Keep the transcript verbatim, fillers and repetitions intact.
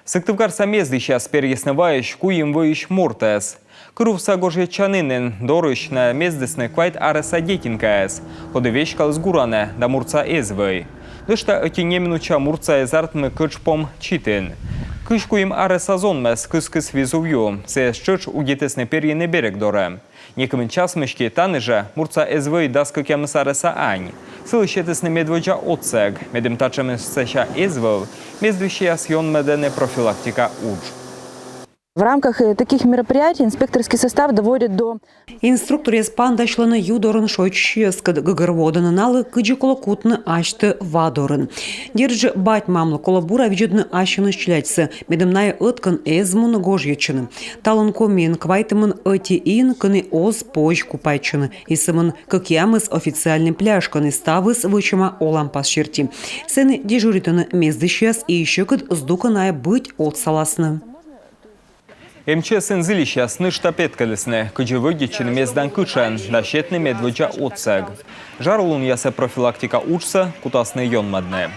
Сыктывкарса мездысьяс перйисны вайысь куим вӧйысь мортӧс. Кырувса гожйӧдчанінын дорысь найӧ мездісны квайт арӧса детинкаӧс, коді веськаліс гуранӧ да муртса эз вӧй. Нӧшта ӧти неминуча муртса эз артмы кӧджпом читын. Кызь куим арӧса зонмӧс кыскис визув ю, сійӧс тшӧтш удитісны перйыны берег дорӧ. Некымын час мысти тані жӧ муртса эз вӧй дас кӧкъямыс арӧса ань. Сылы сетісны медводдза отсӧг. Медым татшӧмыс сэсся эз вӧв, мездысьяс ёнмӧдӧны профилактика удж. В рамках э, таких мероприятий инспекторский состав доводит до Инструкторъяс паныдасьлӧны ю дорын шойччысьяскӧд, гӧгӧрвоӧдӧны налы, кыдзи колӧ кутны асьтӧ ва дорын. Дерт жӧ, бать-мамлы колӧ бура видзӧдны ассьыныс челядьсӧ, медым найӧ ӧткӧн эз мун гожйӧдчыны. Талун Комиын квайтымын ӧти ин, кӧні оз позь купайтчыны. И сӧмын кӧкъямыс официальнӧй пляж, кӧні ставыс вӧчӧма оланпас серти. Сэні дежуритӧны мездысьяс, и сьӧкыд здукӧ найӧ быть отсаласны. Эм Ч С-ын зільысьяс нӧшта петкӧдлісны, кыдзи вӧдитчыны мездан кытшӧн да сетны медводдза отсӧг. Жарлунъясӧ профилактика уджсӧ кутасны ёнмӧдны.